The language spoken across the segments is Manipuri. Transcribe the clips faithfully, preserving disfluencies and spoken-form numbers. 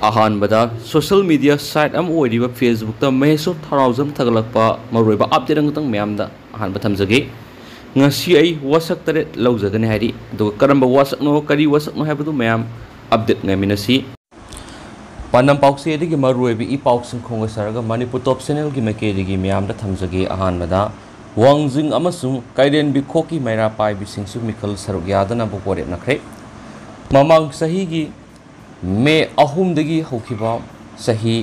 ꯑꯍꯥꯟꯕꯗ social media site ꯑꯃ ꯑꯣꯏꯔꯤꯕ Facebookꯇ ꯃꯍꯦꯁꯣꯔ ꯊꯧꯅꯥꯎꯖꯝ ꯊꯥꯒꯠꯂꯛꯄ ꯃꯔꯨꯑꯣꯏꯕ update ꯑꯃꯇꯪ ꯃꯌꯥꯝꯗ ꯑꯍꯥꯟꯕ ꯊꯝꯖꯒꯦ꯫ ꯉꯁꯤ ꯑꯩ ꯋꯥꯁꯛ ꯇꯔꯦꯠ ꯂꯧꯖꯒꯅꯤ ꯍꯥꯏꯔꯤ, ꯑꯗꯨꯒ ꯀꯔꯝꯕ ꯋꯥꯁꯛꯅꯣ, ꯀꯔꯤ ꯋꯥꯁꯛꯅꯣ ꯍꯥꯏꯕꯗꯨ ꯃꯌꯥꯝ update ꯉꯥꯏꯃꯤꯟꯅꯁꯤ꯫ ꯄꯥꯟꯗꯝ ꯄꯥꯎꯆꯦꯗꯒꯤ ꯃꯔꯨꯑꯣꯏꯕ ꯏ ꯄꯥꯎꯁꯤꯡ ꯈꯣꯝꯒꯠꯆꯔꯒ ꯃꯅꯤꯄꯨꯔ Top Channelꯒꯤ ꯃꯥꯏꯀꯩꯗꯒꯤ ꯃꯌꯥꯝꯗ ꯊꯝꯖꯒꯦ꯫ ꯑꯍꯥꯟꯕꯗ, ꯋꯥꯡꯖꯤꯡ ꯑꯃꯁꯨꯡ ꯀꯩꯔꯦꯟ ꯕꯤꯈꯣꯛꯀꯤ ꯃꯩꯔꯥ ꯄꯥꯏꯕꯤꯁꯤꯡꯁꯨ ꯃꯤꯈꯜ ꯁꯔꯨꯛ ꯌꯥꯗꯅꯕ ꯋꯥꯔꯦꯞꯅꯈ꯭ꯔꯦ꯫ ꯃꯃꯥꯡ ꯆꯍꯤꯒꯤ ꯃꯦ ꯑꯍꯨꯝꯗꯒꯤ ꯍꯧꯈꯤꯕ ꯆꯍꯤ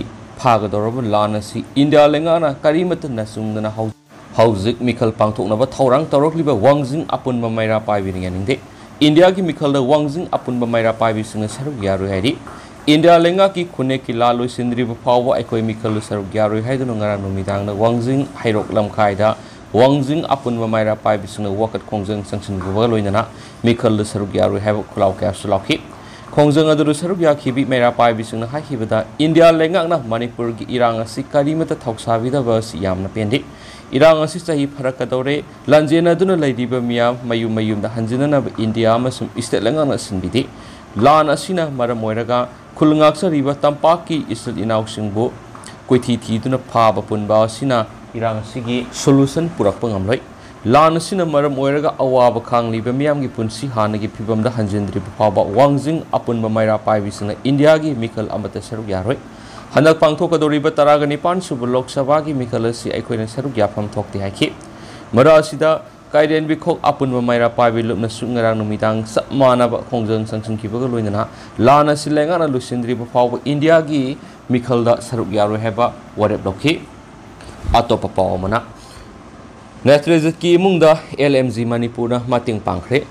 ꯐꯥꯒꯗꯧꯔꯕ ꯂꯥꯟ ꯑꯁꯤ ꯏꯟꯗꯤꯌꯥ ꯂꯩꯉꯥꯛꯅ ꯀꯔꯤꯃꯠꯇ ꯅꯆꯨꯡꯗꯅ ꯍꯧ-, ꯍꯧꯖꯤꯛ ꯃꯤꯈꯜ ꯄꯥꯡꯊꯣꯛꯅꯕ ꯊꯧꯔꯥꯡ ꯇꯧꯔꯛꯂꯤꯕ ꯋꯥꯡꯖꯤꯡ ꯑꯄꯨꯟꯕ ꯃꯩꯔꯥ ꯄꯥꯏꯕꯤꯅ ꯌꯥꯅꯤꯡꯗꯦ꯫ ꯏꯟꯗꯤꯌꯥꯒꯤ ꯃꯤꯈꯜꯗ ꯋꯥꯡꯖꯤꯡ ꯑꯄꯨꯟꯕ ꯃꯩꯔꯥ ꯄꯥꯏꯕꯤꯁꯤꯡꯅ ꯁꯔꯨꯛ ꯌꯥꯔꯣꯏ ꯍꯥꯏꯔꯤ꯫ ꯏꯟꯗꯤꯌꯥ ꯂꯩꯉꯥꯛꯀꯤ ꯈꯨꯟꯅꯦꯛꯀꯤ ꯂꯥ ꯂꯣꯏꯁꯤꯟꯗ꯭ꯔꯤꯕ ꯐꯥꯎꯕ ꯑꯩꯈꯣꯏ ꯃꯤꯈꯜꯗ ꯁꯔꯨꯛ ꯌꯥꯔꯣꯏ ꯍꯥꯏꯗꯨꯅ ꯉꯔꯥꯡ ꯅꯨꯃꯤꯗꯥꯡꯗ ꯋꯥꯡꯖꯤꯡ ꯍꯩꯔꯣꯛ ꯂꯝꯈꯥꯏꯗ ꯋꯥꯡꯖꯤꯡ ꯑꯄꯨꯟꯕ ꯃꯩꯔꯥ ꯄꯥꯏꯕꯤꯁꯤꯡꯅ ꯋꯥꯀꯠ ꯈꯣꯡꯖꯪ ꯆꯪꯁꯤꯟꯕꯒ ꯂꯣꯏꯅꯅ ꯃꯤꯈꯜꯗ ꯁꯔꯨꯛ ꯌꯥꯔꯣꯏ ꯍꯥꯏꯕ ꯈꯣꯜꯂꯥꯎ ꯀꯌꯥꯁꯨ ꯂꯥꯎꯈꯤ꯫ ꯈꯣꯡꯖꯪ ꯑꯗꯨꯗ ꯁꯔꯨꯛ ꯌꯥꯈꯤꯕꯤ ꯃꯩꯔꯥ ꯄꯥꯏꯕꯤꯁꯤꯡꯅ ꯍꯥꯏꯈꯤꯕꯗ, ꯏꯟꯗꯤꯌꯥ ꯂꯩꯉꯥꯛꯅ ꯃꯅꯤꯄꯨꯔꯒꯤ ꯏꯔꯥꯡ ꯑꯁꯤ ꯀꯔꯤꯃꯠꯇ ꯊꯧꯁꯥꯕꯤꯗꯕ ꯑꯁꯤ ꯌꯥꯝꯅ ꯄꯦꯟꯗꯦ꯫ ꯏꯔꯥꯡ ꯑꯁꯤ ꯆꯍꯤ ꯐꯔꯛꯀꯗꯧꯔꯦ꯫ ꯂꯥꯟꯖꯦꯟꯅꯗꯨꯅ ꯂꯩꯔꯤꯕ ꯃꯤꯌꯥꯝ ꯃꯌꯨꯝ ꯃꯌꯨꯝꯗ ꯍꯟꯖꯤꯟꯅꯅꯕ ꯏꯟꯗꯤꯌꯥ ꯑꯃꯁꯨꯡ state ꯂꯩꯉꯥꯛꯅ ꯁꯤꯟꯕꯤꯗꯦ꯫ ꯂꯥꯟ ꯑꯁꯤꯅ ꯃꯔꯝ ꯑꯣꯏꯔꯒ ꯈꯨꯜ ꯉꯥꯛꯆꯔꯤꯕ ꯇꯝꯄꯥꯛꯀꯤ ꯏꯆꯤꯜ ꯏꯅꯥꯎꯁꯤꯡꯕꯨ ꯀꯣꯏꯊꯤ ꯊꯤꯗꯨꯅ ꯐꯥꯕ ꯄꯨꯟꯕ ꯑꯁꯤꯅ ꯏꯔꯥꯡ ꯑꯁꯤꯒꯤ solution ꯄꯨꯔꯛꯄ ꯉꯝꯂꯣꯏ꯫ ꯂꯥꯟ ꯑꯁꯤꯅ ꯃꯔꯝ ꯑꯣꯏꯔꯒ ꯑꯋꯥꯕ ꯈꯥꯡꯂꯤꯕ ꯃꯤꯌꯥꯝꯒꯤ ꯄꯨꯟꯁꯤ ꯍꯥꯟꯅꯒꯤ ꯐꯤꯕꯝꯗ ꯍꯟꯖꯤꯟꯗ꯭ꯔꯤꯕ ꯐꯥꯎꯕ ꯋꯥꯡꯖꯤꯡ ꯑꯄꯨꯟꯕ ꯃꯩꯔꯥ ꯄꯥꯏꯕꯤꯁꯤꯡꯅ ꯏꯟꯗꯤꯌꯥꯒꯤ ꯃꯤꯈꯜ ꯑꯃꯠꯇ ꯁꯔꯨꯛ ꯌꯥꯔꯣꯏ꯫ ꯍꯟꯗꯛ ꯄꯥꯡꯊꯣꯛꯀꯗꯧꯔꯤꯕ ꯇꯔꯥꯒ ꯅꯤꯄꯥꯟ ꯁꯨꯕ ꯂꯣꯛ ꯁꯚꯥꯒꯤ ꯃꯤꯈꯜ ꯑꯁꯤ ꯑꯩꯈꯣꯏꯅ ꯁꯔꯨꯛ ꯌꯥꯐꯝ ꯊꯣꯛꯇꯦ ꯍꯥꯏꯈꯤ꯫ ꯃꯔꯛ ꯑꯁꯤꯗ ꯀꯩꯔꯦꯟ ꯕꯤꯈꯣꯛ ꯑꯄꯨꯟꯕ ꯃꯩꯔꯥ ꯄꯥꯏꯕꯤ ꯂꯨꯞꯅꯁꯨ ꯉꯔꯥꯡ ꯅꯨꯃꯤꯗꯥꯡ ꯆꯞ ꯃꯥꯟꯅꯕ ꯈꯣꯡꯖꯪ ꯆꯪꯁꯤꯟꯈꯤꯕꯒ ꯂꯣꯏꯅꯅ ꯂꯥꯟ ꯑꯁꯤ ꯂꯩꯉꯥꯛꯅ ꯂꯣꯏꯁꯤꯟꯗ꯭ꯔꯤꯕ ꯐꯥꯎꯕ ꯏꯟꯗꯤꯌꯥꯒꯤ ꯃꯤꯈꯜꯗ ꯁꯔꯨꯛ ꯌꯥꯔꯣꯏ ꯍꯥꯏꯕ ꯋꯥꯔꯦꯞ ꯂꯧꯈꯤ꯫ ꯑꯇꯣꯞꯄ ꯄꯥꯎ ꯑꯃꯅ, ꯅꯦꯇ꯭ꯔꯖꯤꯠꯀꯤ ꯏꯃꯨꯡꯗ L M G ꯃꯅꯤꯄꯨꯔꯅ ꯃꯇꯦꯡ ꯄꯥꯡꯈ꯭ꯔꯦ꯫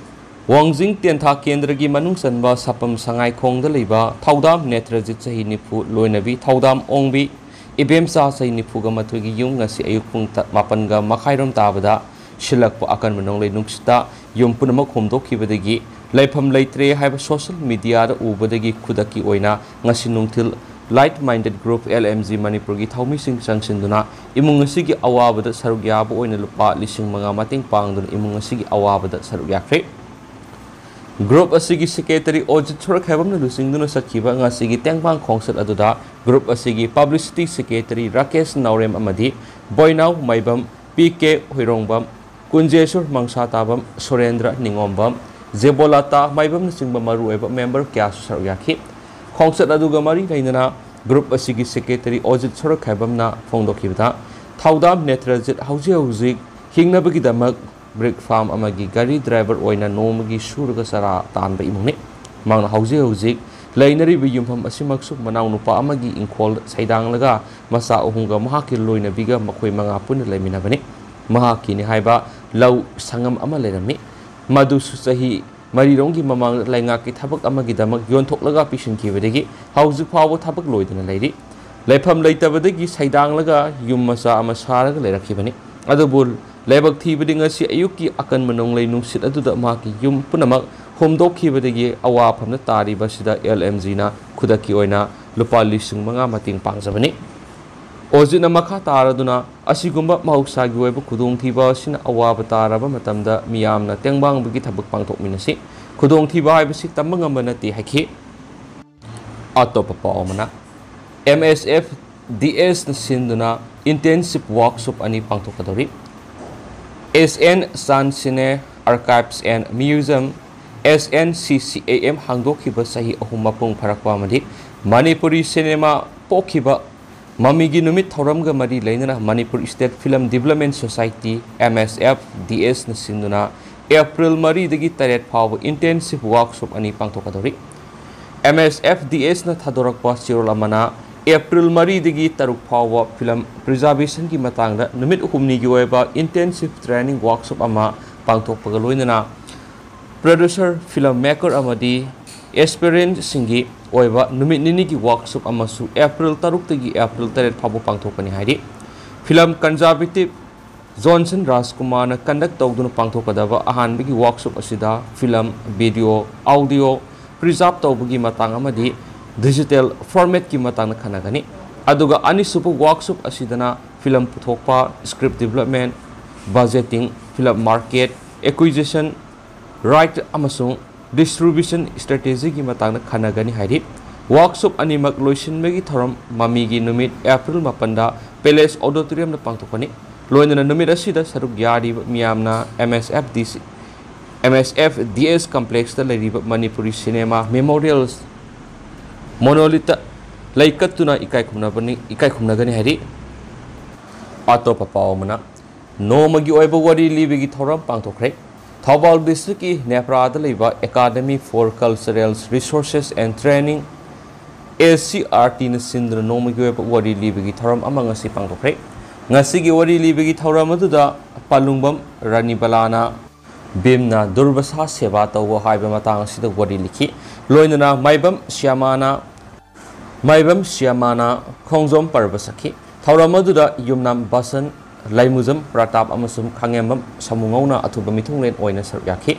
ꯋꯥꯡꯖꯤꯡ ꯇꯦꯟꯊꯥ ꯀꯦꯟꯗ꯭ꯔꯒꯤ ꯃꯅꯨꯡ ꯆꯟꯕ ꯁꯥꯄꯝ ꯁꯉꯥꯏꯈꯣꯡꯗ ꯂꯩꯕ ꯊꯧꯗꯥꯝ ꯅꯦꯇ꯭ꯔꯖꯤꯠ ꯆꯍꯤ ꯅꯤꯐꯨ ꯂꯣꯏꯅꯕꯤ ꯊꯧꯗꯥꯝ ꯑꯣꯡꯕꯤ ꯏꯕꯦꯝꯆꯥ ꯆꯍꯤ ꯅꯤꯐꯨꯒ ꯃꯥꯊꯣꯏꯒꯤ ꯌꯨꯝ ꯉꯁꯤ ꯑꯌꯨꯛ ꯄꯨꯡ ꯇ-, ꯃꯥꯄꯟꯒ ꯃꯈꯥꯏꯔꯣꯝ ꯇꯥꯕꯗ ꯁꯤꯜꯂꯛꯄ ꯑꯀꯟꯕ ꯅꯣꯡꯂꯩ ꯅꯨꯡꯁꯤꯠꯇ ꯌꯨꯝ ꯄꯨꯝꯅꯃꯛ ꯍꯣꯝꯗꯣꯛꯈꯤꯕꯗꯒꯤ ꯂꯩꯐꯝ ꯂꯩꯇ꯭ꯔꯦ ꯍꯥꯏꯕ social mediaꯗ ꯎꯕꯗꯒꯤ ꯈꯨꯗꯛꯀꯤ ꯑꯣꯏꯅ ꯉꯁꯤ ꯅꯨꯡꯊꯤꯜ Like Minded Group L M G ꯃꯅꯤꯄꯨꯔꯒꯤ ꯊꯧꯃꯤꯁꯤꯡ ꯆꯪꯁꯤꯟꯗꯨꯅ ꯏꯃꯨꯡ ꯑꯁꯤꯒꯤ ꯑꯋꯥꯕꯗ ꯁꯔꯨꯛ ꯌꯥꯕ ꯑꯣꯏꯅ ꯂꯨꯄꯥ ꯂꯤꯁꯤꯡ ꯃꯉꯥ ꯃꯇꯦꯡ ꯄꯥꯡꯗꯨꯅ ꯏꯃꯨꯡ ꯑꯁꯤꯒꯤ ꯑꯋꯥꯕꯗ ꯁꯔꯨꯛ ꯌꯥꯈ꯭ꯔꯦ꯫ Group ꯑꯁꯤꯒꯤ secretary ꯑꯣꯖꯤꯠ ꯁꯣꯔꯛꯈꯥꯏꯕꯝꯅ ꯂꯨꯆꯤꯡꯗꯨꯅ ꯆꯠꯈꯤꯕ ꯉꯁꯤꯒꯤ ꯇꯦꯡꯕꯥꯡ ꯈꯣꯡꯆꯠ ꯑꯗꯨꯗ group ꯑꯁꯤꯒꯤ publicity secretary ꯔꯥꯀꯦꯁ ꯅꯥꯎꯔꯦꯝ ꯑꯃꯗꯤ ꯕꯣꯏꯅꯥꯎ ꯃꯥꯏꯕꯝ, ꯄꯤ ꯀꯦ ꯍꯨꯏꯔꯣꯡꯕꯝ, ꯀꯨꯟꯖꯦꯁꯨꯔ ꯃꯪꯁꯥꯇꯥꯕꯝ, ꯁꯨꯔꯦꯟꯗ꯭ꯔ ꯅꯤꯉꯣꯝꯕꯝ, ꯖꯦꯕꯣꯂꯥꯇꯥ ꯃꯥꯏꯕꯝꯅꯆꯤꯡꯕ ꯃꯔꯨꯑꯣꯏꯕ member ꯀꯌꯥꯁꯨ ꯁꯔꯨꯛ ꯌꯥꯈꯤ꯫ ꯈꯣꯡꯆꯠ ꯑꯗꯨꯒ ꯃꯔꯤ ꯂꯩꯅꯅ group ꯑꯁꯤꯒꯤ secretary ꯑꯣꯖꯤꯠ ꯁꯣꯔꯛꯈꯥꯏꯕꯝꯅ ꯐꯣꯡꯗꯣꯛꯈꯤꯕꯗ, ꯊꯧꯗꯥꯝ ꯅꯦꯇ꯭ꯔꯖꯤꯠ ꯍꯧꯖꯤꯛ ꯍꯧꯖꯤꯛ ꯍꯤꯡꯅꯕꯒꯤꯗꯃꯛ brick farm ꯑꯃꯒꯤ ꯒꯥꯔꯤ driver ꯑꯣꯏꯅ ꯅꯣꯡꯃꯒꯤ ꯁꯨꯔꯒ ꯆꯔꯥ ꯇꯥꯟꯕ ꯏꯃꯨꯡꯅꯤ꯫ ꯃꯍꯥꯛꯅ ꯍꯧꯖꯤꯛ ꯍꯧꯖꯤꯛ ꯂꯩꯅꯔꯤꯕ ꯌꯨꯝꯐꯝ ꯑꯁꯤꯃꯛꯁꯨ ꯃꯅꯥꯎꯅꯨꯄꯥ ꯑꯃꯒꯤ ꯏꯪꯈꯣꯜ ꯁꯩꯗꯥꯡꯂꯒ ꯃꯆꯥ ꯑꯍꯨꯝꯒ ꯃꯍꯥꯛꯀꯤ ꯂꯣꯏꯅꯕꯤꯒ ꯃꯈꯣꯏ ꯃꯉꯥ ꯄꯨꯟꯅ ꯂꯩꯃꯤꯟꯅꯕꯅꯤ꯫ ꯃꯍꯥꯛꯀꯤꯅꯤ ꯍꯥꯏꯕ ꯂꯧ ꯁꯪꯉꯝ ꯑꯃ ꯂꯩꯔꯝꯃꯤ꯫ ꯃꯗꯨꯁꯨ ꯆꯍꯤ ꯃꯔꯤꯔꯣꯝꯒꯤ ꯃꯃꯥꯡꯗ ꯂꯩꯉꯥꯛꯀꯤ ꯊꯕꯛ ꯑꯃꯒꯤꯗꯃꯛ ꯌꯣꯟꯊꯣꯛꯂꯒ ꯄꯤꯁꯤꯟꯈꯤꯕꯗꯒꯤ ꯍꯧꯖꯤꯛ ꯐꯥꯎꯕ ꯊꯕꯛ ꯂꯣꯏꯗꯅ ꯂꯩꯔꯤ꯫ ꯂꯩꯐꯝ ꯂꯩꯇꯕꯗꯒꯤ ꯁꯩꯗꯥꯡꯂꯒ ꯌꯨꯝ ꯃꯆꯥ ꯑꯃ ꯁꯥꯔꯒ ꯂꯩꯔꯛꯈꯤꯕꯅꯤ꯫ ꯑꯗꯨꯕꯨ ꯂꯥꯏꯕꯛ ꯊꯤꯕꯗꯤ ꯉꯁꯤ ꯑꯌꯨꯛꯀꯤ ꯑꯀꯟꯕ ꯅꯣꯡꯂꯩ ꯅꯨꯡꯁꯤꯠ ꯑꯗꯨꯗ ꯃꯍꯥꯛꯀꯤ ꯌꯨꯝ ꯄꯨꯝꯅꯃꯛ ꯍꯨꯝꯗꯣꯛꯈꯤꯕꯗꯒꯤ ꯑꯋꯥꯐꯝꯗ ꯇꯥꯔꯤꯕ ꯑꯁꯤꯗ ꯑꯦꯜ ꯑꯦꯝ ꯖꯤꯅ ꯈꯨꯗꯛꯀꯤ ꯑꯣꯏꯅ ꯂꯨꯄꯥ ꯂꯤꯁꯤꯡ ꯃꯉꯥ ꯃꯇꯦꯡ ꯄꯥꯡꯖꯕꯅꯤ꯫ ꯑꯣꯖꯤꯠꯅ ꯃꯈꯥ ꯇꯥꯔꯗꯨꯅ, ꯑꯁꯤꯒꯨꯝꯕ ꯃꯍꯧꯁꯥꯒꯤ ꯑꯣꯏꯕ ꯈꯨꯗꯣꯡꯊꯤꯕ ꯑꯁꯤꯅ ꯑꯋꯥꯕ ꯇꯥꯔꯕ ꯃꯇꯝꯗ ꯃꯤꯌꯥꯝꯅ ꯇꯦꯡꯕꯥꯡꯕꯒꯤ ꯊꯕꯛ ꯄꯥꯡꯊꯣꯛꯃꯤꯟꯅꯁꯤ꯫ ꯈꯨꯗꯣꯡꯊꯤꯕ ꯍꯥꯏꯕꯁꯤ ꯇꯝꯕ ꯉꯝꯕ ꯅꯠꯇꯦ ꯍꯥꯏꯈꯤ꯫ ꯑꯇꯣꯞꯄ ꯄꯥꯎ ꯑꯃꯅ, ꯑꯦꯝ ꯑꯦꯁ ꯑꯦꯐ ꯗꯤ ꯑꯦꯁꯅ ꯁꯤꯟꯗꯨꯅ intensive workshop ꯑꯅꯤ ꯄꯥꯡꯊꯣꯛꯀꯗꯧꯔꯤ꯫ ꯑꯦꯁ ꯑꯦꯟ ꯆꯥꯟ ꯁꯤꯅꯦ Archives and Museum, S N C ꯁꯤ ꯑꯦ ꯑꯦꯝ ꯍꯥꯡꯗꯣꯛꯈꯤꯕ ꯆꯍꯤ ꯑꯍꯨꯝ ꯃꯄꯨꯡ ꯐꯥꯔꯛꯄ ꯑꯃꯗꯤ ꯃꯅꯤꯄꯨꯔꯤ ꯁꯤꯅꯦꯃꯥ ꯄꯣꯛꯈꯤꯕ ꯃꯃꯤꯒꯤ ꯅꯨꯃꯤꯠ ꯊꯧꯔꯝꯒ ꯃꯔꯤ ꯂꯩꯅꯅ Manipur State Film Development Society, M S F D ꯑꯦꯁꯅ ꯁꯤꯟꯗꯨꯅ ꯑꯦꯄ꯭ꯔꯤꯜ ꯃꯔꯤꯗꯒꯤ ꯇꯔꯦꯠ ꯐꯥꯎꯕ intensive workshop ꯑꯅꯤ ꯄꯥꯡꯊꯣꯛꯀꯗꯧꯔꯤ꯫ ꯑꯦꯝ ꯑꯦꯁ ꯑꯦꯐ ꯗꯤ ꯑꯦꯁꯅ ꯊꯥꯗꯣꯔꯛꯄ ꯆꯦꯔꯣꯜ ꯑꯃꯅ ꯑꯦꯄ꯭ꯔꯤꯜ ꯃꯔꯤꯗꯒꯤ ꯇꯔꯨꯛ ꯐꯥꯎꯕ film preservationꯒꯤ ꯃꯇꯥꯡꯗ ꯅꯨꯃꯤꯠ ꯍꯨꯝꯅꯤꯒꯤ ꯑꯣꯏꯕ intensive training workshop ꯑꯃ ꯄꯥꯡꯊꯣꯛꯄꯒ ꯂꯣꯏꯅꯅ producer, film maker ꯑꯃꯗꯤ aspirantꯁꯤꯡꯒꯤ ꯑꯣꯏꯕ ꯅꯨꯃꯤꯠ ꯅꯤꯅꯤꯒꯤ workshop ꯑꯃꯁꯨ ꯑꯦꯄ꯭ꯔꯤꯜ ꯇꯔꯨꯛꯇꯒꯤ ꯑꯦꯄ꯭ꯔꯤꯜ ꯇꯔꯦꯠ ꯐꯥꯎꯕ ꯄꯥꯡꯊꯣꯛꯀꯅꯤ ꯍꯥꯏꯔꯤ꯫ Film conservative ꯖꯣꯟꯁꯟ ꯔꯥꯖꯀꯨꯃꯥꯔꯅ conduct ꯇꯧꯗꯨꯅ ꯄꯥꯡꯊꯣꯛꯀꯗꯕ ꯑꯍꯥꯟꯕꯒꯤ workshop ꯑꯁꯤꯗ film, video, audio preserve ꯇꯧꯕꯒꯤ ꯃꯇꯥꯡ ꯑꯃꯗꯤ digital formatꯀꯤ ꯃꯇꯥꯡꯗ ꯈꯟꯅꯒꯅꯤ꯫ ꯑꯗꯨꯒ ꯑꯅꯤꯁꯨꯕ workshop ꯑꯁꯤꯗꯅ film ꯄꯨꯊꯣꯛꯄ, script development, budgeting, film market, acquisition, right ꯑꯃꯁꯨꯡ distribution strategy ꯒꯤ ꯃꯇꯥꯡꯗ ꯈꯟꯅꯒꯅꯤ ꯍꯥꯏꯔꯤ꯫ Workshop ꯑꯅꯤꯃꯛ ꯂꯣꯏꯁꯤꯟꯕꯒꯤ ꯊꯧꯔꯝ ꯃꯃꯤꯒꯤ ꯅꯨꯃꯤꯠ April ꯃꯥꯄꯟꯗ Palace Auditorium ꯗ ꯄꯥꯡꯊꯣꯛꯀꯅꯤ꯫ ꯂꯣꯏꯅꯅ ꯅꯨꯃꯤꯠ ꯑꯁꯤꯗ ꯁꯔꯨꯛ ꯌꯥꯔꯤꯕ ꯃꯤꯌꯥꯝꯅ M S F D C, M S F D S Complex ꯇ ꯂꯩꯔꯤꯕ ꯃꯅꯤꯄꯨꯔꯤ ꯁꯤꯅꯦꯃꯥ Memorial Monolith ꯇ ꯂꯩꯀꯠꯇꯨꯅ ꯏꯀꯥꯏ ꯈꯨꯝꯅꯕꯅꯤ, ꯏꯀꯥꯏ ꯈꯨꯝꯅꯒꯅꯤ ꯍꯥꯏꯔꯤ꯫ ꯑꯇꯣꯞꯄ ꯄꯥꯎ ꯑꯃꯅ, ꯅꯣꯡꯃꯒꯤ ꯑꯣꯏꯕ ꯋꯥꯔꯤ ꯂꯤꯕꯒꯤ ꯊꯧꯔꯝ ꯄꯥꯡꯊꯣꯛꯈ꯭ꯔꯦ꯫ ꯊꯧꯕꯥꯜ district ꯀꯤ ꯅꯦꯄ꯭ꯔꯥꯗ ꯂꯩꯕ Academy for Cultural Resources and Training, A C R T ꯅ ꯁꯤꯟꯗꯨꯅ ꯅꯣꯡꯃꯒꯤ ꯑꯣꯏꯕ ꯋꯥꯔꯤ ꯂꯤꯕꯒꯤ ꯊꯧꯔꯝ ꯑꯃ ꯉꯁꯤ ꯄꯥꯡꯊꯣꯛꯈ꯭ꯔꯦ꯫ ꯉꯁꯤꯒꯤ ꯋꯥꯔꯤ ꯂꯤꯕꯒꯤ ꯊꯧꯔꯝ ꯑꯗꯨꯗ ꯄꯥꯂꯨꯡꯕꯝ ꯔꯥꯅꯤꯕꯂꯥꯅ ꯚꯤꯝꯅ ꯗꯨꯔꯕꯁꯥ ꯁꯦꯕꯥ ꯇꯧꯕ ꯍꯥꯏꯕ ꯃꯇꯥꯡ ꯑꯁꯤꯗ ꯋꯥꯔꯤ ꯂꯤꯈꯤ꯫ ꯂꯣꯏꯅꯅ ꯃꯥꯏꯕꯝ ꯁ꯭ꯌꯥꯃꯥꯅ, ꯃꯥꯏꯕꯝ ꯁ꯭ꯌꯥꯃꯥꯅ ꯈꯣꯡꯖꯣꯝ ꯄꯔꯕ ꯁꯛꯈꯤ꯫ ꯊꯧꯔꯝ ꯑꯗꯨꯗ ꯌꯨꯝꯅꯥꯝ ꯕꯁꯟ, ꯂꯩꯃꯨꯖꯝ ꯄ꯭ꯔꯇꯥꯞ ꯑꯃꯁꯨꯡ ꯈꯥꯉꯦꯝꯕꯝ ꯁꯃꯨꯉꯧꯅ ꯑꯊꯨꯕ ꯃꯤꯊꯨꯡꯂꯦꯟ ꯑꯣꯏꯅ ꯁꯔꯨꯛ ꯌꯥꯈꯤ꯫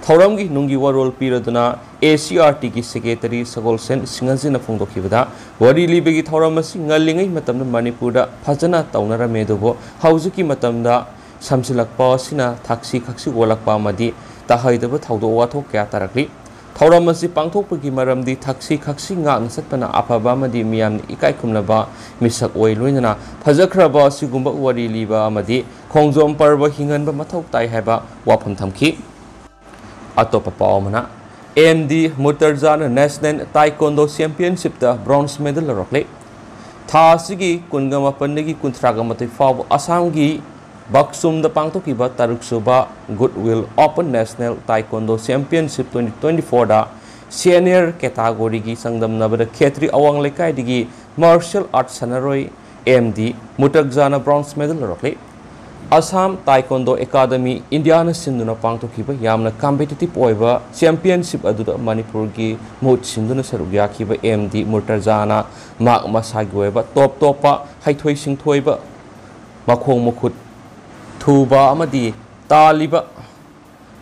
ꯊꯧꯔꯝꯒꯤ ꯅꯨꯡꯒꯤ ꯋꯥꯔꯣꯜ ꯄꯤꯔꯗꯨꯅ A C R T ꯒꯤ secretary ꯁꯒꯣꯜꯁꯦꯟ ꯁꯤꯡꯍꯖꯤꯅ ꯐꯣꯡꯗꯣꯛꯈꯤꯕꯗ, ꯋꯥꯔꯤ ꯂꯤꯕꯒꯤ ꯊꯧꯔꯝ ꯑꯁꯤ ꯉꯜꯂꯤꯉꯩ ꯃꯇꯝꯗ ꯃꯅꯤꯄꯨꯔꯗ ꯐꯖꯅ ꯇꯧꯅꯔꯝꯃꯦ, ꯑꯗꯨꯕꯨ ꯍꯧꯖꯤꯛꯀꯤ ꯃꯇꯝꯗ ꯁꯝꯖꯤꯜꯂꯛꯄ ꯑꯁꯤꯅ ꯊꯛꯁꯤ ꯈꯛꯁꯤ ꯑꯣꯜꯂꯛꯄ ꯑꯃꯗꯤ ꯇꯥꯍꯩꯗꯕ ꯊꯧꯗꯣꯛ ꯋꯥꯊꯣꯛ ꯀꯌꯥ ꯇꯥꯔꯛꯂꯤ꯫ ꯊꯧꯔꯝ ꯑꯁꯤ ꯄꯥꯡꯊꯣꯛꯄꯒꯤ ꯃꯔꯝꯗꯤ ꯊꯛꯁꯤ ꯈꯛꯁꯤ ꯉꯥꯛꯅ ꯆꯠꯄꯅ ꯑꯐꯕ ꯑꯃꯗꯤ ꯃꯤꯌꯥꯝꯅ ꯏꯀꯥꯏ ꯈꯨꯝꯅꯕ ꯃꯤꯁꯛ ꯑꯣꯏ, ꯂꯣꯏꯅꯅ ꯐꯖꯈ꯭ꯔꯕ ꯑꯁꯤꯒꯨꯝꯕ ꯋꯥꯔꯤ ꯂꯤꯕ ꯑꯃꯗꯤ ꯈꯣꯡꯖꯣꯝ ꯄꯔꯕ ꯍꯤꯡꯍꯟꯕ ꯃꯊꯧ ꯇꯥꯏ ꯍꯥꯏꯕ ꯋꯥꯐꯝ ꯊꯝꯈꯤ꯫ ꯑꯇꯣꯞꯄ ꯄꯥꯎ ꯑꯃꯅ, M D ꯃꯨꯔꯇꯖꯥꯅ National Taekwondo Championship ꯇ bronze medal ꯂꯧꯔꯛꯂꯦ꯫ ꯊꯥ ꯑꯁꯤꯒꯤ ꯀꯨꯟꯒ ꯃꯥꯄꯟꯗꯒꯤ ꯀꯨꯟꯊ꯭ꯔꯥꯒ ꯃꯥꯊꯣꯏ ꯐꯥꯎꯕ ꯑꯁꯥꯝꯒꯤ ꯕꯛꯁꯨꯝꯗ ꯄꯥꯡꯊꯣꯛꯈꯤꯕ ꯇꯔꯨꯛꯁꯨꯕ Goodwill Open National Taekwondo Championship twenty twenty-four ꯗ senior category ꯒꯤ ꯆꯥꯡꯗꯝꯅꯕꯗ ꯈꯦꯇ꯭ꯔꯤ ꯑꯋꯥꯡ ꯂꯩꯀꯥꯏꯗꯒꯤ martial arts ꯁꯥꯟꯅꯔꯣꯏ M D ꯃꯨꯔꯇꯖꯥꯅ bronze medal ꯂꯧꯔꯛꯂꯤ꯫ Assam Taekwondo Academy, ꯏꯟꯗꯤꯌꯥꯅ ꯁꯤꯟꯗꯨꯅ ꯄꯥꯡꯊꯣꯛꯈꯤꯕ ꯌꯥꯝꯅ competitive ꯑꯣꯏꯕ championship ꯑꯗꯨꯗ ꯃꯅꯤꯄꯨꯔꯒꯤ ꯃꯍꯨꯠ ꯁꯤꯟꯗꯨꯅ ꯁꯔꯨꯛ ꯌꯥꯈꯤꯕ M D ꯃꯨꯔꯇꯖꯥꯅ ꯃꯍꯥꯛ ꯃꯁꯥꯒꯤ ꯑꯣꯏꯕ ꯇꯣꯞ ꯇꯣꯞꯄ ꯍꯩꯊꯣꯏ ꯁꯤꯡꯊꯣꯏꯕ ꯃꯈꯣꯡ ꯃꯈꯨꯠ ꯊꯨꯕ ꯑꯃꯗꯤ ꯇꯥꯜꯂꯤꯕ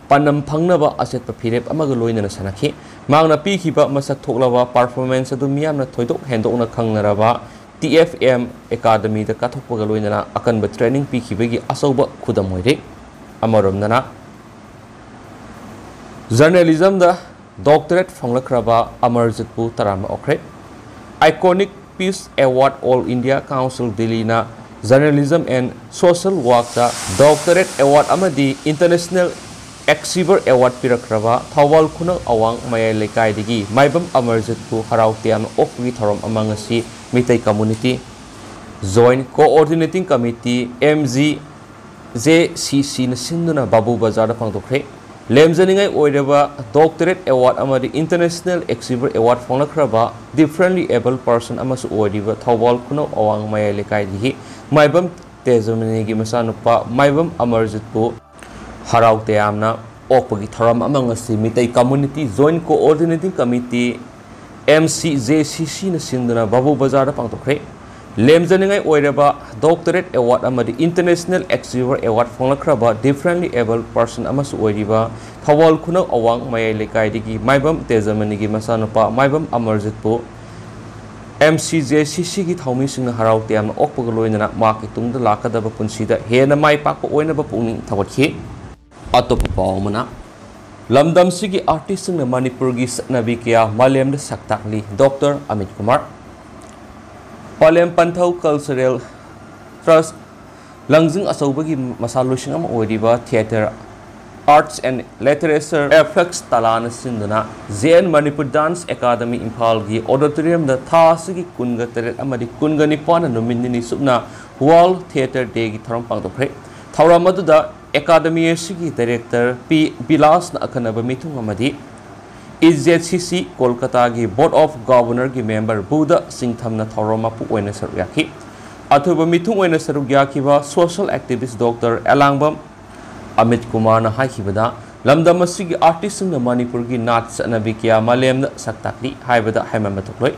ꯄꯥꯟꯗꯝ ꯐꯪꯅꯕ ꯑꯆꯦꯠꯄ ꯐꯤꯔꯦꯞ ꯑꯃꯒ ꯂꯣꯏꯅꯅ ꯁꯥꯟꯅꯈꯤ꯫ ꯃꯍꯥꯛꯅ ꯄꯤꯈꯤꯕ ꯃꯁꯛ ꯊꯣꯛꯂꯕ performance ꯑꯗꯨ ꯃꯤꯌꯥꯝꯅ ꯊꯣꯏꯗꯣꯛ ꯍꯦꯟꯗꯣꯛꯅ ꯈꯪꯅꯔꯕ T F M Academy ꯗ ꯀꯠꯊꯣꯛꯄꯒ ꯂꯣꯏꯅꯅ ꯑꯀꯟꯕ training ꯄꯤꯈꯤꯕꯒꯤ ꯑꯆꯧꯕ ꯈꯨꯗꯝ ꯑꯣꯏꯔꯤ꯫ ꯑꯃꯔꯣꯝꯗꯅ, Journalismꯗ doctorate ꯐꯪꯂꯛꯈ꯭ꯔꯕ ꯑꯃꯔꯖꯤꯠꯄꯨ ꯇꯔꯥꯝꯅ ꯑꯣꯛꯈ꯭ꯔꯦ꯫ Iconic Peace Award All India Council Delhiꯅ Journalism and Social Workꯇ Doctorate Award ꯑꯃꯗꯤ International Exhibitor Award ꯄꯤꯔꯛꯈ꯭ꯔꯕ ꯊꯧꯕꯥꯜ ꯈꯨꯅꯧ ꯑꯋꯥꯡ ꯃꯌꯥꯏ ꯂꯩꯀꯥꯏꯗꯒꯤ ꯃꯥꯏꯕꯝ ꯑꯃꯔꯖꯤꯠꯄꯨ ꯍꯔꯥꯎ ꯇꯌꯥꯝꯅ ꯑꯣꯛꯄꯒꯤ ꯊꯧꯔꯝ ꯑꯃ ꯉꯁꯤ Meitei Community Joint Coordinating Committee, M G J C Cꯅ ꯁꯤꯟꯗꯨꯅ ꯕꯥꯕꯨ ꯕꯖꯥꯔꯗ ꯄꯥꯡꯊꯣꯛꯈ꯭ꯔꯦ꯫ ꯂꯦꯝꯖꯅꯤꯡꯉꯥꯏ ꯑꯣꯏꯔꯕ Doctorate Award ꯑꯃꯗꯤ International Exhibitor Award ꯐꯪꯂꯛꯈ꯭ꯔꯕ Differently Abled Person ꯑꯃꯁꯨ ꯑꯣꯏꯔꯤꯕ ꯊꯧꯕꯥꯜ ꯈꯨꯅꯧ ꯑꯋꯥꯡ ꯃꯌꯥꯏ ꯂꯩꯀꯥꯏꯗꯒꯤ ꯃꯥꯏꯕꯝ ꯇꯦꯖꯃꯅꯤꯒꯤ ꯃꯆꯥꯅꯨꯄꯥ ꯃꯥꯏꯕꯝ ꯑꯃꯔꯖꯤꯠꯄꯨ ꯍꯔꯥꯎ ꯇꯌꯥꯝꯅ ꯑꯣꯛꯄꯒꯤ ꯊꯧꯔꯝ ꯑꯃ ꯉꯁꯤ Meitei Community Joint Coordinating Committee, M C J C Cꯅ ꯁꯤꯟꯗꯨꯅ ꯕꯥꯕꯨ ꯕꯖꯥꯔꯗ ꯄꯥꯡꯊꯣꯛꯈ꯭ꯔꯦ꯫ ꯂꯦꯝꯖꯅꯤꯡꯉꯥꯏ ꯑꯣꯏꯔꯕ Doctorate Award ꯑꯃꯗꯤ International Exhibitor Award ꯐꯪꯂꯛꯈ꯭ꯔꯕ Differently Abled Person ꯑꯃꯁꯨ ꯑꯣꯏꯔꯤꯕ ꯊꯧꯕꯥꯜ ꯈꯨꯅꯧ ꯑꯋꯥꯡ ꯃꯌꯥꯏ ꯂꯩꯀꯥꯏꯗꯒꯤ ꯃꯥꯏꯕꯝ ꯇꯦꯖꯃꯅꯤꯒꯤ ꯃꯆꯥꯅꯨꯄꯥ ꯃꯥꯏꯕꯝ ꯑꯃꯔꯖꯤꯠꯄꯨ M C J C Cꯒꯤ ꯊꯧꯃꯤꯁꯤꯡꯅ ꯍꯔꯥꯎ ꯇꯌꯥꯝꯅ ꯑꯣꯛꯄꯒ ꯂꯣꯏꯅꯅ ꯃꯍꯥꯛꯀꯤ ꯇꯨꯡꯗ ꯂꯥꯛꯀꯗꯕ ꯄꯨꯟꯁꯤꯗ ꯍꯦꯟꯅ ꯃꯥꯏ ꯄꯥꯛꯄ ꯑꯣꯏꯅꯕ ꯄꯨꯛꯅꯤꯡ ꯊꯧꯒꯠꯈꯤ꯫ ꯑꯇꯣꯞꯄ ꯄꯥꯎ ꯑꯃꯅ, ꯂꯝꯗꯝꯁꯤꯒꯤ artistꯁꯤꯡꯅ ꯃꯅꯤꯄꯨꯔꯒꯤ ꯆꯠꯅꯕꯤ ꯀꯌꯥ ꯃꯥꯂꯦꯝꯗ ꯁꯛ ꯇꯥꯛꯂꯤ꯫ Doctor Amit Kumar. ꯄꯂꯦꯝ ꯄꯟꯊꯧ Cultural Trust ꯂꯪꯖꯤꯡ ꯑꯆꯧꯕꯒꯤ ꯃꯁꯥꯂꯣꯏꯁꯪ ꯑꯃ ꯑꯣꯏꯔꯤꯕ Theatre Arts and Literature Apex ꯇꯂꯥꯅ ꯁꯤꯟꯗꯨꯅ J N Manipur Dance Academy ꯏꯝꯐꯥꯜꯒꯤ auditoriumꯗ ꯊꯥ ꯑꯁꯤꯒꯤ ꯀꯨꯟꯒ ꯇꯔꯦꯠ ꯑꯃꯗꯤ ꯀꯨꯟꯒ ꯅꯤꯄꯥꯟꯗ ꯅꯨꯃꯤꯠ ꯅꯤꯅꯤ ꯆꯨꯞꯅ World Theatre Dayꯒꯤ ꯊꯧꯔꯝ ꯄꯥꯡꯊꯣꯛꯈ꯭ꯔꯦ꯫ ꯊꯧꯔꯝ ꯑꯗꯨꯗ Academy ꯑꯁꯤꯒꯤ Director P ꯕꯤꯂꯥꯁꯅ ꯑꯈꯟꯅꯕ ꯃꯤꯊꯨꯡ ꯑꯃꯗꯤ E Z C C ꯀꯣꯜꯀꯇꯥꯒꯤ Board of Governorꯒꯤ member Buddha ꯁꯤꯡꯊꯝꯅ ꯊꯧꯔꯝ ꯃꯄꯨ ꯑꯣꯏꯅ ꯁꯔꯨꯛ ꯌꯥꯈꯤ꯫ ꯑꯊꯣꯏꯕ ꯃꯤꯊꯨꯡ ꯑꯣꯏꯅ ꯁꯔꯨꯛ ꯌꯥꯈꯤꯕ social activist Doctor ꯑꯦꯂꯥꯡꯕꯝ ꯑꯃꯤꯠ ꯀꯨꯃꯥꯔꯅ ꯍꯥꯏꯈꯤꯕꯗ, ꯂꯝꯗꯝ ꯑꯁꯤꯒꯤ artistꯁꯤꯡꯅ ꯃꯅꯤꯄꯨꯔꯒꯤ ꯅꯥꯠ ꯆꯠꯅꯕꯤ ꯀꯌꯥ ꯃꯥꯂꯦꯝꯗ ꯁꯛ ꯇꯥꯛꯂꯤ ꯍꯥꯏꯕꯗ ꯍꯥꯏꯃꯟꯕ ꯊꯣꯛꯂꯣꯏ꯫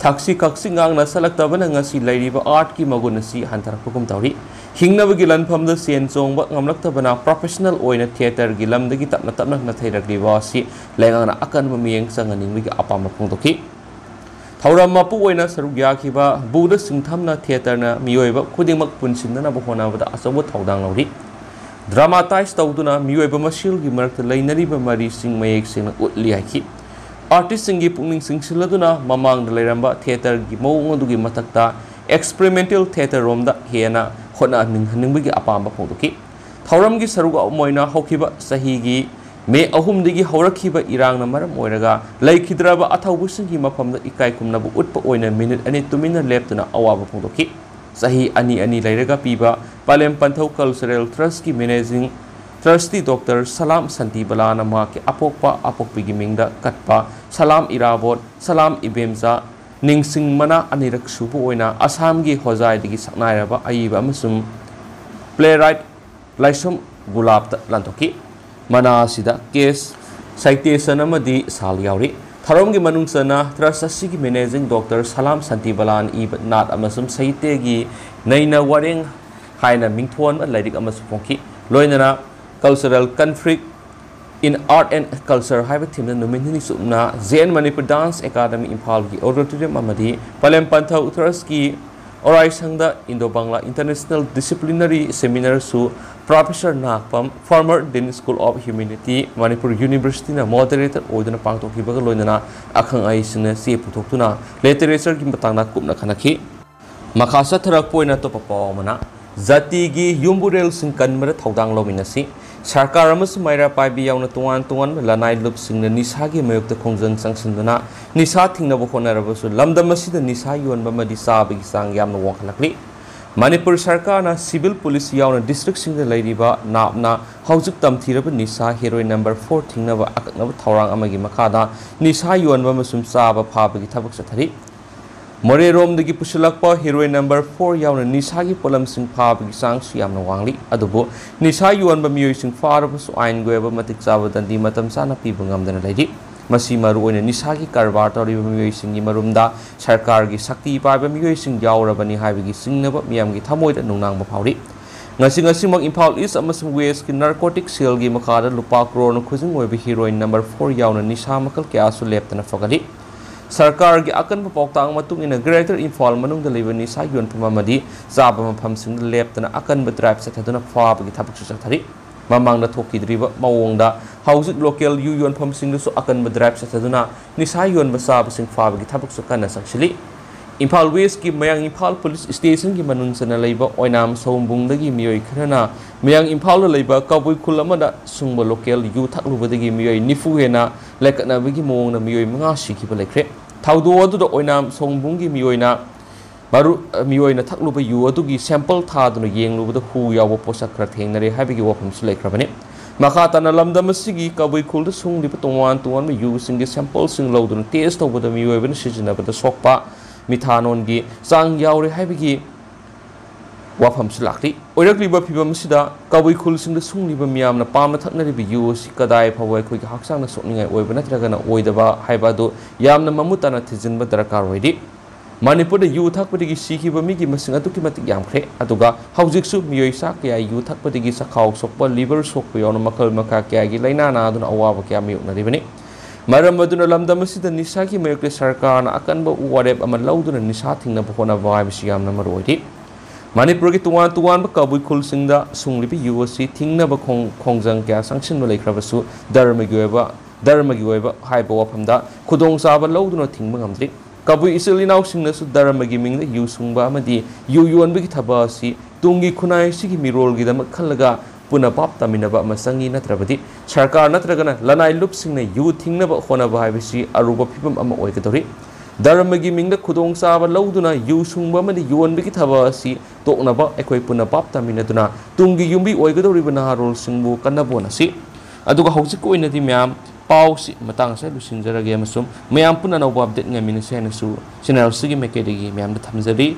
ꯊꯛꯁꯤ ꯈꯛꯁꯤ ꯉꯥꯡꯅ ꯁꯜꯂꯛꯇꯕꯅ ꯉꯁꯤ ꯂꯩꯔꯤꯕ artꯀꯤ ꯃꯒꯨꯟ ꯑꯁꯤ ꯍꯟꯊꯔꯛꯄꯒꯨꯝ ꯇꯧꯔꯤ꯫ ꯍꯤꯡꯅꯕꯒꯤ ꯂꯟꯐꯝꯗ ꯁꯦꯟ ꯆꯣꯡꯕ ꯉꯝꯂꯛꯇꯕꯅ professional ꯑꯣꯏꯅ theatreꯒꯤ ꯂꯝꯗꯒꯤ ꯇꯞꯅ ꯇꯞꯅ ꯅꯥꯊꯩꯔꯛꯂꯤꯕ ꯑꯁꯤ ꯂꯩꯉꯥꯛꯅ ꯑꯀꯟꯕ ꯃꯤꯠꯌꯦꯡ ꯆꯪꯍꯟꯅꯤꯡꯕꯒꯤ ꯑꯄꯥꯝꯕ ꯐꯣꯡꯗꯣꯛꯈꯤ꯫ ꯊꯧꯔꯝ ꯃꯄꯨ ꯑꯣꯏꯅ ꯁꯔꯨꯛ ꯌꯥꯈꯤꯕ ꯕꯨꯙ ꯁꯤꯡꯊꯝꯅ theatreꯅ ꯃꯤꯑꯣꯏꯕ ꯈꯨꯗꯤꯡꯃꯛ ꯄꯨꯟꯁꯤꯟꯅꯅꯕ ꯍꯣꯠꯅꯕꯗ ꯑꯆꯧꯕ ꯊꯧꯗꯥꯡ ꯂꯧꯔꯤ꯫ ꯗ꯭ꯔꯃꯥꯇꯥꯏꯖ ꯇꯧꯗꯨꯅ ꯃꯤꯑꯣꯏꯕ ꯃꯁꯦꯜꯒꯤ ꯃꯔꯛꯇ ꯂꯩꯅꯔꯤꯕ ꯃꯔꯤꯁꯤꯡ ꯃꯌꯦꯛ ꯁꯦꯡꯅ ꯎꯠꯂꯤ ꯍꯥꯏꯈꯤ꯫ ꯑꯥꯔꯇꯤꯁꯁꯤꯡꯒꯤ ꯄꯨꯛꯅꯤꯡ ꯆꯤꯡꯁꯤꯜꯂꯗꯨꯅ ꯃꯃꯥꯡꯗ ꯂꯩꯔꯝꯕ ꯊꯤꯌꯦꯇꯔꯒꯤ ꯃꯑꯣꯡ ꯑꯗꯨꯒꯤ ꯃꯊꯛꯇ ꯑꯦꯛꯁꯄꯦꯔꯤꯃꯦꯟꯇꯦꯜ ꯊꯤꯌꯦꯇꯔ ꯔꯣꯝꯗ ꯍꯦꯟꯅ ꯍꯣꯠꯅꯍꯟꯅꯤꯡꯕꯒꯤ ꯑꯄꯥꯝꯕ ꯐꯣꯡꯗꯣꯛꯈꯤ꯫ ꯊꯧꯔꯝꯒꯤ ꯁꯔꯨꯛ ꯑꯃ ꯑꯣꯏꯅ ꯍꯧꯈꯤꯕ ꯆꯍꯤꯒꯤ ꯃꯦ ꯑꯍꯨꯝꯗꯒꯤ ꯍꯧꯔꯛꯈꯤꯕ ꯏꯔꯥꯡꯅ ꯃꯔꯝ ꯑꯣꯏꯔꯒ ꯂꯩꯈꯤꯗ꯭ꯔꯕ ꯑꯊꯧꯕꯁꯤꯡꯒꯤ ꯃꯐꯝꯗ ꯏꯀꯥꯏ ꯈꯨꯝꯅꯕ ꯎꯠꯄ ꯑꯣꯏꯅ ꯃꯤꯅꯤꯠ ꯑꯅꯤ ꯇꯨꯃꯤꯟꯅ ꯂꯦꯞꯇꯨꯅ ꯑꯋꯥꯕ ꯐꯣꯡꯗꯣꯛꯈꯤ꯫ ꯆꯍꯤ ꯑꯅꯤ ꯑꯅꯤ ꯂꯩꯔꯒ ꯄꯤꯕ ꯄꯂꯦꯝ ꯄꯟꯊꯧ ꯀꯜꯆꯔꯦꯜ ꯇ꯭ꯔꯁꯀꯤ ꯃꯦꯅꯦꯖꯤꯡ ꯇ꯭ꯔꯁꯇꯤ ꯗꯣꯛꯇꯔ ꯁꯂꯥꯝ ꯁꯟꯇꯤꯕꯂꯥꯅ ꯃꯍꯥꯛꯀꯤ ꯑꯄꯣꯛꯄ ꯑꯄꯣꯛꯄꯤꯒꯤ ꯃꯤꯡꯗ ꯀꯠꯄ ꯁꯂꯥꯝ ꯏꯔꯥꯕꯣꯠ, ꯁꯂꯥꯝ ꯏꯕꯦꯝꯆꯥ, ꯅꯤꯡꯁꯤꯡ ꯃꯅꯥ ꯑꯅꯤꯔꯛ ꯁꯨꯕ ꯑꯣꯏꯅ ꯑꯁꯥꯝꯒꯤ ꯍꯣꯖꯥꯏꯗꯒꯤ ꯁꯛꯅꯥꯏꯔꯕ ꯑꯏꯕ ꯑꯃꯁꯨꯡ playwright ꯂꯥꯏꯁ꯭ꯔꯝ ꯒꯨꯂꯥꯞꯇ ꯂꯥꯟꯊꯣꯛꯈꯤ꯫ ꯃꯅꯥ ꯑꯁꯤꯗ ꯀꯦꯁ, ꯁꯥꯏꯇꯦꯁꯟ ꯑꯃꯗꯤ ꯁꯥꯜ ꯌꯥꯎꯔꯤ꯫ ꯊꯧꯔꯝꯒꯤ ꯃꯅꯨꯡ ꯆꯟꯅ ꯇ꯭ꯔꯁ ꯑꯁꯤꯒꯤ ꯃꯦꯅꯦꯖꯤꯡ ꯗꯣꯛꯇꯔ ꯁꯂꯥꯝ ꯁꯟꯇꯤꯕꯂꯥꯅ ꯏꯕ ꯅꯥꯠ ꯑꯃꯁꯨꯡ ꯁꯥꯍꯤꯇ꯭ꯌꯒꯤ ꯅꯩꯅ ꯋꯥꯔꯦꯡ ꯍꯥꯏꯅ ꯃꯤꯡꯊꯣꯟꯕ ꯂꯥꯏꯔꯤꯛ ꯑꯃꯁꯨ ꯐꯣꯡꯈꯤ꯫ ꯂꯣꯏꯅꯅ Cultural Conflict in Art and Culture ꯍꯥꯏꯕ ꯊꯤꯝꯗ ꯅꯨꯃꯤꯠ ꯅꯤꯅꯤ ꯆꯨꯞꯅ J N Manipur dance academy ꯏꯝꯐꯥꯜꯒꯤ ꯑꯣꯗꯤꯇꯣꯔꯤꯌꯝ ꯑꯃꯗꯤ ꯄꯂꯦꯝ ꯄꯟꯊꯧ ꯇ꯭ꯔꯁꯀꯤ ꯑꯣꯔꯥꯏꯁꯪꯗ ꯏꯟꯗꯣ ꯕꯪꯂꯥ ꯏꯟꯇꯔꯅꯦꯁꯅꯦꯜ ꯗꯤꯁꯤꯄ꯭ꯂꯤꯅꯔꯤ ꯁꯦꯃꯤꯅꯥꯔꯁꯨ professor Nagapam, former Dean School of Humanity, Manipur ꯌꯨꯅꯤꯚꯔꯁꯤꯇꯤꯅ ꯃꯣꯗꯔꯦꯇꯔ ꯑꯣꯏꯗꯨꯅ ꯄꯥꯡꯊꯣꯛꯈꯤꯕꯒ ꯂꯣꯏꯅꯅ ꯑꯈꯪ ꯑꯍꯩꯁꯤꯡꯅ ꯆꯦ ꯄꯨꯊꯣꯛꯇꯨꯅ ꯂꯤꯇꯔꯦꯆꯔꯒꯤ ꯃꯇꯥꯡꯗ ꯀꯨꯞꯅ ꯈꯟꯅꯈꯤ꯫ ꯃꯈꯥ ꯆꯠꯊꯔꯛꯄ ꯑꯣꯏꯅ ꯑꯇꯣꯞꯄ ꯄꯥꯎ ꯑꯃꯅ, ꯖꯥꯇꯤꯒꯤ ꯌꯨꯝꯕꯨꯔꯦꯜꯁꯤꯡ ꯀꯟꯕꯗ ꯊꯧꯗꯥꯡ ꯂꯧꯃꯤꯟꯅꯁꯤ꯫ ꯁꯔꯀꯥꯔ ꯑꯃꯁꯨꯡ ꯃꯩꯔꯥ ꯄꯥꯏꯕꯤ ꯌꯥꯎꯅ ꯇꯣꯉꯥꯟ ꯇꯣꯉꯥꯟꯕ ꯂꯅꯥꯏ ꯂꯨꯞꯁꯤꯡꯅ ꯅꯤꯁꯥꯒꯤ ꯃꯥꯌꯣꯛꯇ ꯈꯣꯡꯖꯪ ꯆꯪꯁꯤꯟꯗꯨꯅ ꯅꯤꯁꯥ ꯊꯤꯡꯅꯕ ꯍꯣꯠꯅꯔꯕꯁꯨ ꯂꯝꯗꯝ ꯑꯁꯤꯗ ꯅꯤꯁꯥ ꯌꯣꯟꯕ ꯑꯃꯗꯤ ꯆꯥꯕꯒꯤ ꯆꯥꯡ ꯌꯥꯝꯅ ꯋꯥꯡꯈꯠꯂꯛꯂꯤ꯫ ꯃꯅꯤꯄꯨꯔ ꯁꯔꯀꯥꯔꯅ ꯁꯤꯚꯤꯜ ꯄꯨꯂꯤꯁ ꯌꯥꯎꯅ ꯗꯤꯁꯇ꯭ꯔꯤꯛꯁꯤꯡꯗ ꯂꯩꯔꯤꯕ ꯅꯥꯞꯅ ꯍꯧꯖꯤꯛ ꯇꯝꯊꯤꯔꯕ ꯅꯤꯁꯥ ꯍꯦꯔꯣꯏꯟ ꯅꯝꯕꯔ ꯐꯣꯔ ꯊꯤꯡꯅꯕ ꯑꯀꯛꯅꯕ ꯊꯧꯔꯥꯡ ꯑꯃꯒꯤ ꯃꯈꯥꯗ ꯅꯤꯁꯥ ꯌꯣꯟꯕ ꯑꯃꯁꯨꯡ ꯆꯥꯕ ꯐꯥꯕꯒꯤ ꯊꯕꯛ ꯆꯠꯊꯔꯤ꯫ ꯃꯣꯔꯦꯔꯣꯝꯗꯒꯤ ꯄꯨꯁꯤꯜꯂꯛꯄ ꯍꯦꯔꯣꯏꯟ ꯅꯝꯕꯔ ꯐꯣꯔ ꯌꯥꯎꯅ ꯅꯤꯁꯥꯒꯤ ꯄꯣꯠꯂꯝꯁꯤꯡ ꯐꯥꯕꯒꯤ ꯆꯥꯡꯁꯨ ꯌꯥꯝꯅ ꯋꯥꯡꯂꯤ꯫ ꯑꯗꯨꯕꯨ ꯅꯤꯁꯥ ꯌꯣꯟꯕ ꯃꯤꯑꯣꯏꯁꯤꯡ ꯐꯥꯔꯕꯁꯨ ꯑꯥꯏꯟꯒꯤ ꯑꯣꯏꯕ ꯃꯇꯤꯛ ꯆꯥꯕ ꯗꯟꯗꯤ ꯃꯇꯝ ꯆꯥꯅ ꯄꯤꯕ ꯉꯝꯗꯅ ꯂꯩꯔꯤ꯫ ꯃꯁꯤ ꯃꯔꯨꯑꯣꯏꯅ ꯅꯤꯁꯥꯒꯤ ꯀꯔꯕꯥꯔ ꯇꯧꯔꯤꯕ ꯃꯤꯑꯣꯏꯁꯤꯡꯒꯤ ꯃꯔꯨꯝꯗ ꯁꯔꯀꯥꯔꯒꯤ ꯁꯛꯇꯤ ꯄꯥꯏꯕ ꯃꯤꯑꯣꯏꯁꯤꯡ ꯌꯥꯎꯔꯕꯅꯤ ꯍꯥꯏꯕꯒꯤ ꯆꯤꯡꯅꯕ ꯃꯤꯌꯥꯝꯒꯤ ꯊꯃꯣꯏꯗ ꯅꯨꯡꯅꯥꯡꯕ ꯐꯥꯎꯔꯤ꯫ ꯉꯁꯤ ꯉꯁꯤꯃꯛ ꯏꯝꯐꯥꯜ ꯏꯁ ꯑꯃꯁꯨꯡ ꯋꯦꯁꯀꯤ ꯅꯥꯔꯀꯣꯇꯤꯛ ꯁꯦꯜꯒꯤ ꯃꯈꯥꯗ ꯂꯨꯄꯥ ꯀ꯭ꯔꯣꯔꯅ ꯈꯨꯖꯤꯡ ꯑꯣꯏꯕ ꯍꯦꯔꯣꯏꯟ ꯅꯝꯕꯔ ꯐꯣꯔ ꯌꯥꯎꯅ ꯅꯤꯁꯥ ꯃꯈꯜ ꯀꯌꯥꯁꯨ ꯂꯦꯞꯇꯅ ꯐꯒꯠꯂꯤ꯫ ꯁꯔꯀꯥꯔꯒꯤ ꯑꯀꯟꯕ ꯄꯥꯎꯇꯥꯛ ꯃꯇꯨꯡ ꯏꯟꯅ Greater ꯏꯝꯐꯥꯜ ꯃꯅꯨꯡꯗ ꯂꯩꯕ ꯅꯤꯁꯥ ꯌꯣꯟꯐꯝ ꯑꯃꯗꯤ ꯆꯥꯕ ꯃꯐꯝꯁꯤꯡꯗ ꯂꯦꯞꯇꯅ ꯑꯀꯟꯕ drive ꯆꯠꯊꯗꯨꯅ ꯐꯥꯕꯒꯤ ꯊꯕꯛꯁꯨ ꯆꯠꯊꯔꯤ꯫ ꯃꯃꯥꯡꯗ ꯊꯣꯛꯈꯤꯗ꯭ꯔꯤꯕ ꯃꯑꯣꯡꯗ ꯍꯧꯖꯤꯛ local ꯌꯨ ꯌꯣꯟꯐꯝꯁꯤꯡꯗꯁꯨ ꯑꯀꯟꯕ drive ꯆꯠꯊꯗꯨꯅ ꯅꯤꯁꯥ ꯌꯣꯟꯕ ꯆꯥꯕꯁꯤꯡ ꯐꯥꯕꯒꯤ ꯊꯕꯛꯁꯨ ꯀꯟꯅ ꯆꯪꯁꯤꯜꯂꯤ꯫ ꯏꯝꯐꯥꯜ Westꯀꯤ ꯃꯌꯥꯡ ꯏꯝꯐꯥꯜ Police Stationꯒꯤ ꯃꯅꯨꯡ ꯆꯟꯅ ꯂꯩꯕ ꯑꯣꯏꯅꯥꯝ ꯁꯑꯣꯝꯕꯨꯡꯗꯒꯤ ꯃꯤꯑꯣꯏ ꯈꯔꯅ ꯃꯌꯥꯡ ꯏꯝꯐꯥꯜꯗ ꯂꯩꯕ ꯀꯕꯨꯏ ꯈꯨꯜ ꯑꯃꯗ ꯁꯨꯡꯕ local ꯌꯨ ꯊꯛꯂꯨꯕꯗꯒꯤ ꯃꯤꯑꯣꯏ ꯅꯤꯐꯨ ꯍꯦꯟꯅ ꯂꯥꯏꯀꯠꯅꯕꯒꯤ ꯃꯑꯣꯡꯗ ꯃꯤꯑꯣꯏ ꯃꯉꯥ ꯁꯤꯈꯤꯕ ꯂꯩꯈ꯭ꯔꯦ꯫ ꯊꯧꯗꯣꯛ ꯑꯗꯨꯗ ꯑꯣꯏꯅꯥꯝ ꯁꯑꯣꯝꯕꯨꯡꯒꯤ ꯃꯤꯑꯣꯏꯅ ꯃꯔꯨ-, ꯃꯤꯑꯣꯏꯅ ꯊꯛꯂꯨꯕ ꯌꯨ ꯑꯗꯨꯒꯤ sample ꯊꯥꯗꯨꯅ ꯌꯦꯡꯂꯨꯕꯗ ꯍꯨ ꯌꯥꯎꯕ ꯄꯣꯠꯁꯛ ꯈꯔ ꯊꯦꯡꯅꯔꯦ ꯍꯥꯏꯕꯒꯤ ꯋꯥꯐꯝꯁꯨ ꯂꯩꯈ꯭ꯔꯕꯅꯤ꯫ ꯃꯈꯥ ꯇꯥꯅ ꯂꯝꯗꯝ ꯑꯁꯤꯒꯤ ꯀꯕꯨꯏ ꯈꯨꯜꯗ ꯁꯨꯡꯂꯤꯕ ꯇꯣꯉꯥꯟ ꯇꯣꯉꯥꯟꯕ ꯌꯨꯁꯤꯡꯒꯤ sampleꯁꯤꯡ ꯂꯧꯗꯨꯅ test ꯇꯧꯕꯗ ꯃꯤꯑꯣꯏꯕꯅ ꯁꯤꯖꯤꯟꯅꯕꯗ ꯁꯣꯛꯄ methanolꯒꯤ ꯆꯥꯡ ꯌꯥꯎꯔꯦ ꯍꯥꯏꯕꯒꯤ ꯋꯥꯐꯝꯁꯨ ꯂꯥꯛꯂꯤ꯫ ꯑꯣꯏꯔꯛꯂꯤꯕ ꯐꯤꯚꯝ ꯑꯁꯤꯗ ꯀꯕꯨꯏ ꯈꯨꯜꯁꯤꯡꯗ ꯁꯨꯡꯂꯤꯕ ꯃꯤꯌꯥꯝꯅ ꯄꯥꯝꯅ ꯊꯛꯅꯔꯤꯕ ꯌꯨ ꯑꯁꯤ ꯀꯗꯥꯏ ꯐꯥꯎꯕ ꯑꯩꯈꯣꯏꯒꯤ ꯍꯛꯆꯥꯡꯗ ꯁꯣꯛꯅꯤꯡꯉꯥꯏ ꯑꯣꯏꯕ ꯅꯠꯇ꯭ꯔꯒꯅ ꯑꯣꯏꯗꯕ ꯍꯥꯏꯕ ꯑꯗꯨ ꯌꯥꯝꯅ ꯃꯃꯨꯠ ꯇꯥꯅ ꯊꯤꯖꯤꯟꯕ ꯗꯔꯀꯥꯔ ꯑꯣꯏꯔꯤ꯫ ꯃꯅꯤꯄꯨꯔꯗ ꯌꯨ ꯊꯛꯄꯗꯒꯤ ꯁꯤꯈꯤꯕ ꯃꯤꯒꯤ ꯃꯁꯤꯡ ꯑꯗꯨꯛꯀꯤ ꯃꯇꯤꯛ ꯌꯥꯝꯈ꯭ꯔꯦ꯫ ꯑꯗꯨꯒ ꯍꯧꯖꯤꯛꯁꯨ ꯃꯤꯑꯣꯏ ꯆꯥ ꯀꯌꯥ ꯌꯨ ꯊꯛꯄꯗꯒꯤ ꯆꯈꯥꯎ ꯁꯣꯛꯄ, liver ꯁꯣꯛꯄ ꯌꯥꯎꯅ ꯃꯈꯜ ꯃꯈꯥ ꯀꯌꯥꯒꯤ ꯂꯥꯏꯅꯥ ꯅꯥꯗꯨꯅ ꯑꯋꯥꯕ ꯀꯌꯥ ꯃꯥꯌꯣꯛꯅꯔꯤꯕꯅꯤ꯫ ꯃꯔꯝ ꯑꯗꯨꯅ ꯂꯝꯗꯝ ꯑꯁꯤꯗ ꯅꯤꯁꯥꯒꯤ ꯃꯥꯌꯣꯛꯇ ꯁꯔꯀꯥꯔꯅ ꯑꯀꯟꯕ ꯋꯥꯔꯦꯞ ꯑꯃ ꯂꯧꯗꯨꯅ ꯅꯤꯁꯥ ꯊꯤꯡꯅꯕ ꯍꯣꯠꯅꯕ ꯍꯥꯏꯕꯁꯤ ꯌꯥꯝꯅ ꯃꯔꯨ ꯑꯣꯏꯔꯤ꯫ ꯃꯅꯤꯄꯨꯔꯒꯤ ꯇꯣꯉꯥꯟ ꯇꯣꯉꯥꯟꯕ ꯀꯕꯨꯏ ꯈꯨꯜꯁꯤꯡꯗ ꯁꯨꯡꯂꯤꯕ ꯌꯨ ꯑꯁꯤ ꯊꯤꯡꯅꯕ ꯈꯣꯡ-, ꯈꯣꯡꯖꯪ ꯀꯌꯥ ꯆꯪꯁꯤꯟꯕ ꯂꯩꯈ꯭ꯔꯕꯁꯨ ꯙꯔꯃꯒꯤ ꯑꯣꯏꯕ, ꯙꯔꯃꯒꯤ ꯑꯣꯏꯕ ꯍꯥꯏꯕ ꯋꯥꯐꯝꯗ ꯈꯨꯗꯣꯡꯆꯥꯕ ꯂꯧꯗꯨꯅ ꯊꯤꯡꯕ ꯉꯝꯗ꯭ꯔꯤ꯫ ꯀꯕꯨꯏ ꯏꯆꯤꯜ ꯏꯅꯥꯎꯁꯤꯡꯅꯁꯨ ꯙꯔꯃꯒꯤ ꯃꯤꯡꯗ ꯌꯨ ꯁꯨꯡꯕ ꯑꯃꯗꯤ ꯌꯨ ꯌꯣꯟꯕꯒꯤ ꯊꯕꯛ ꯑꯁꯤ ꯇꯨꯡꯒꯤ ꯈꯨꯟꯅꯥꯏ ꯑꯁꯤꯒꯤ ꯃꯤꯔꯣꯜꯒꯤꯗꯃꯛ ꯈꯜꯂꯒ ꯄꯨꯟꯅ ꯚꯥꯞ ꯇꯥꯃꯤꯟꯅꯕ ꯑꯃ ꯆꯪꯏ꯫ ꯅꯠꯇ꯭ꯔꯕꯗꯤ ꯁꯔꯀꯥꯔ ꯅꯠꯇ꯭ꯔꯒꯅ ꯂꯅꯥꯏ ꯂꯨꯞꯁꯤꯡꯅ ꯌꯨ ꯊꯤꯡꯅꯕ ꯍꯣꯠꯅꯕ ꯍꯥꯏꯕꯁꯤ ꯑꯔꯨꯕ ꯐꯤꯕꯝ ꯑꯃ ꯑꯣꯏꯒꯗꯧꯔꯤ꯫ ꯙꯔꯃꯒꯤ ꯃꯤꯡꯗ ꯈꯨꯗꯣꯡꯆꯥꯕ ꯂꯧꯗꯨꯅ ꯌꯨ ꯁꯨꯡꯕ ꯑꯃꯗꯤ ꯌꯣꯟꯕꯒꯤ ꯊꯕꯛ ꯑꯁꯤ ꯇꯣꯛꯅꯕ ꯑꯩꯈꯣꯏ ꯄꯨꯟꯅ ꯚꯥꯞ ꯇꯥꯃꯤꯟꯅꯗꯨꯅ ꯇꯨꯡꯒꯤ ꯌꯨꯝꯕꯤ ꯑꯣꯏꯒꯗꯧꯔꯤꯕ ꯅꯍꯥꯔꯣꯜꯁꯤꯡꯕꯨ ꯀꯟꯅꯕ ꯍꯣꯠꯅꯁꯤ꯫ ꯑꯗꯨꯒ ꯍꯧꯖꯤꯛꯀꯤ ꯑꯣꯏꯅꯗꯤ ꯃꯌꯥꯝ ꯄꯥꯎꯁꯤ ꯃꯇꯥꯡ ꯑꯁꯤꯗ ꯂꯣꯏꯁꯤꯟꯖꯔꯒꯦ ꯑꯃꯁꯨꯡ ꯃꯌꯥꯝ ꯄꯨꯟꯅ ꯑꯅꯧꯕ update ꯉꯥꯏꯃꯤꯟꯅꯁꯤ ꯍꯥꯏꯅꯁꯨ channel ꯑꯁꯤꯒꯤ ꯃꯥꯏꯀꯩꯗꯒꯤ ꯃꯌꯥꯝꯗ ꯊꯝꯖꯔꯤ꯫